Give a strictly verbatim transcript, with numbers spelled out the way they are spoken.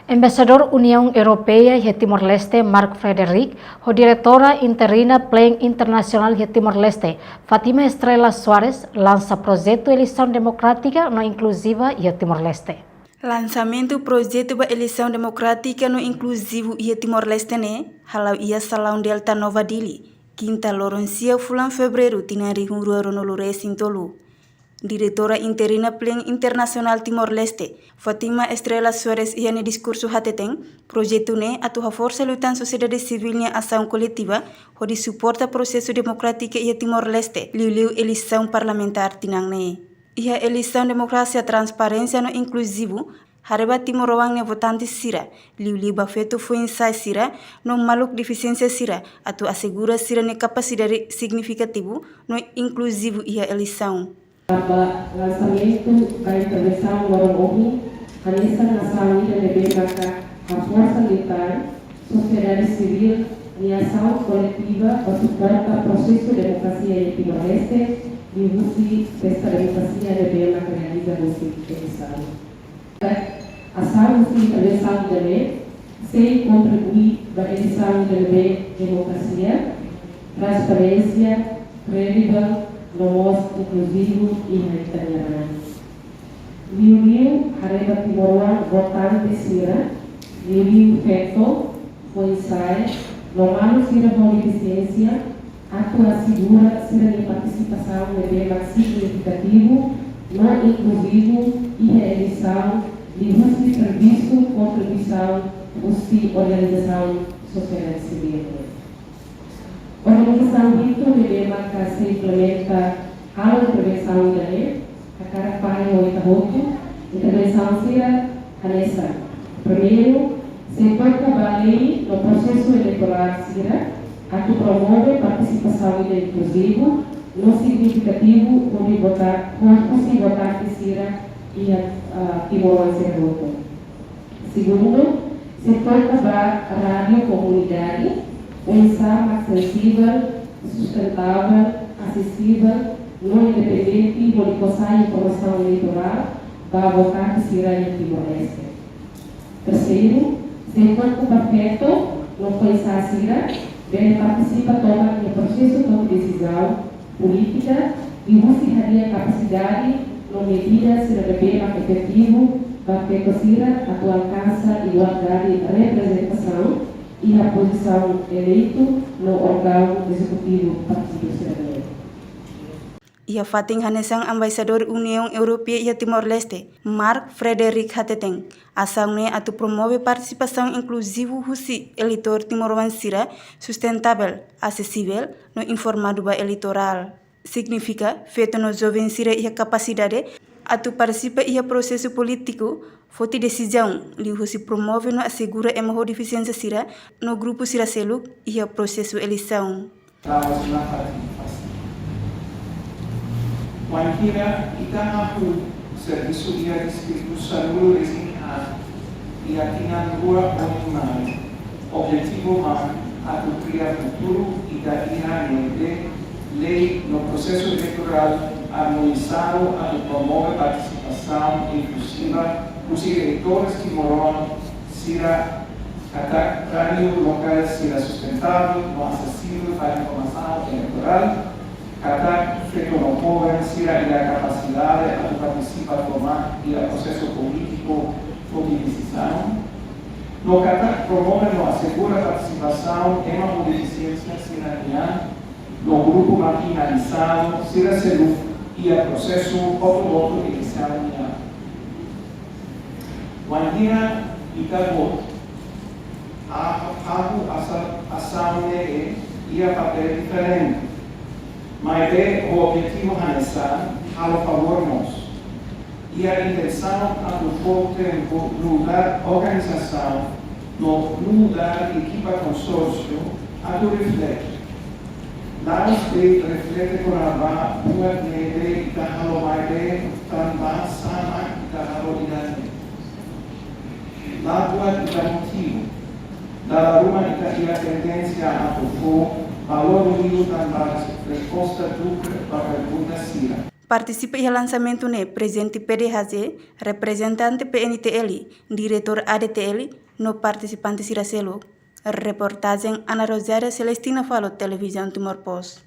Embaixadór Uniaun Europeia iha Timor-Leste, Mark Frederick, ho Diretora Interina Plan Internasionál iha Timor-Leste, Fátima Estrela Soares, lansa projetu eleisaun demokrátika no inkluziva iha Timor-Leste. Lansamentu projetu ba eleisaun demokrátika no inkluzivu iha Timor-Leste ne'e hala'o iha Salaun Delta Nova Dili, kinta loron sia fulan Fevereiru tinan rihun rua ruanulu resin tolu. Diretora Interina Plan Internasionál Timor-Leste, Fátima Estrela Soares, iha nia diskursu hateten, projetu ne'e atu haforsa liután sosiedade sivíl nia asaun koletiva hodi suporta prosesu demokrátiku iha Timor-Leste, liuliu eleisaun parlamentár tinan ne'e. Iha eleisaun demokrasia, transparénsia no inkluzivu, haree ba timoroan nia votante sira, liuliu ba feto foin-sa'e sira no maluk defisiénsia sira, atu asegura sira-nia kapasidade signifikativu no inkluzivu iha eleisaun. Ba lansamentu ba intervensaun loron ohin, hanesan asaun ida ne'ebé maka haforsa liután sosiedade sivíl nia asaun koletiva ba suporta prosesu demokrasia iha Timor-Leste, liuhusi festa demokrasia ne'ebé maka realiza husi eleisaun. Asaun husi intervensaun ida-ne'e sei kontribui ba eleisaun ida ne'ebé demokrasia, transparénsia, kredivel, no mós inkluzivu iha ita-nia rai. Liuliu haree ba timoroan votante sira, liuliu feto foin-sa'e no maluk sira ho defisiénsia, atu asegura sira-nia partisipasaun ne'ebé mak signifikativu no inkluzivu iha eleisaun, liuhusi servisu kontribuisaun husi organizasaun sosiedade sivíl. Organizasaun hitu ne'ebé maka sei implementa halo intervensaun ida-ne'e, hakarak fahe ho ita hotu, intervensaun sira hanesan. Primeiru, sei toka ba lei no prosesu eleitorál sira, atu promove partisipasaun ida inkluzivu no signifikativu hodi vota, husi votante sira iha, ah, timoroan sira hotu. Segundu, sei toka ba rádiu komunidade, oinsá mak sensivel, sustentável, asesivel no independente hodi kosai informasaun eleitorál ba votante sira iha Timor-Leste. Terseiru, sei toka ba feto no foin-sa'e sira bele partisipa tomak iha prosesu toma desizaun polítika, liuhusi hadi'a kapasidade no medida sira ne'ebé mak efetivu ba feto sira atu alkansa igualdade reprezentasaun iha pozisaun eleitu no órgaun ezekutivu partidu sira-nian. Iha fatin hanesan, Embaixadór Uniaun Europeia iha Timor-Leste, Mark Frederick, hateten, asaun ne'e atu promove partisipasaun inkluzivu husi eleitór timoroan sira, sustentável, asesivel no informadu ba eleitorál. Signifika, feto no joven sira iha kapasidade atu partisipa iha prosesu polítiku, foti desizaun, liuhusi promove no asegura ema ho defisiénsia sira no grupu sira seluk iha prosesu eleisaun. Traballu na parte fácil. Wainhira ita hahú servisu iha distritu sanulu-resin-haat iha tinan rua oin mai, objetivu mak atu kria futuru ida iha ne'ebé lei no prosesu eleitorál armonizadu atu promove partisipasaun inkluziva husi eleitór timoroan sira, katak rádiu lokál sira sustentável no asesivel ba informasaun eleitorál, katak feto no joven sira iha kapasidade atu partisipa tomak iha prosesu polítiku foti desizaun, no katak promove no asegura partisipasaun ema ho defisiénsia sira-nian no grupu marjinalizadu sira seluk iha prosesu hotu-hotu eleisaun nian. Wainhira ita-boot hahú asa-, asaun ne'e iha papél diferente, maibé ho objetivu hanesan, halo favór mós. Iha intensaun atu fó tempu nu'udar organizasaun no nu'udar ekipa konsórsiu atu reflete. La'ós de'it reflete kona-ba buat ne'ebé ita halo maibé tanba sá mak ita halo ida-ne'e. La buat ita motivu. Dala ruma ita iha tendénsia atu fó valór liu tanba resposta duké ba pergunta sira. Partisipa iha lansamentu ne'e Prezidente P D H J, reprezentante P N T L, Diretór A D T L, no partisipante sira seluk. Reportajen Ana Rosária, Celestina Falo, Televizaun Timor Post.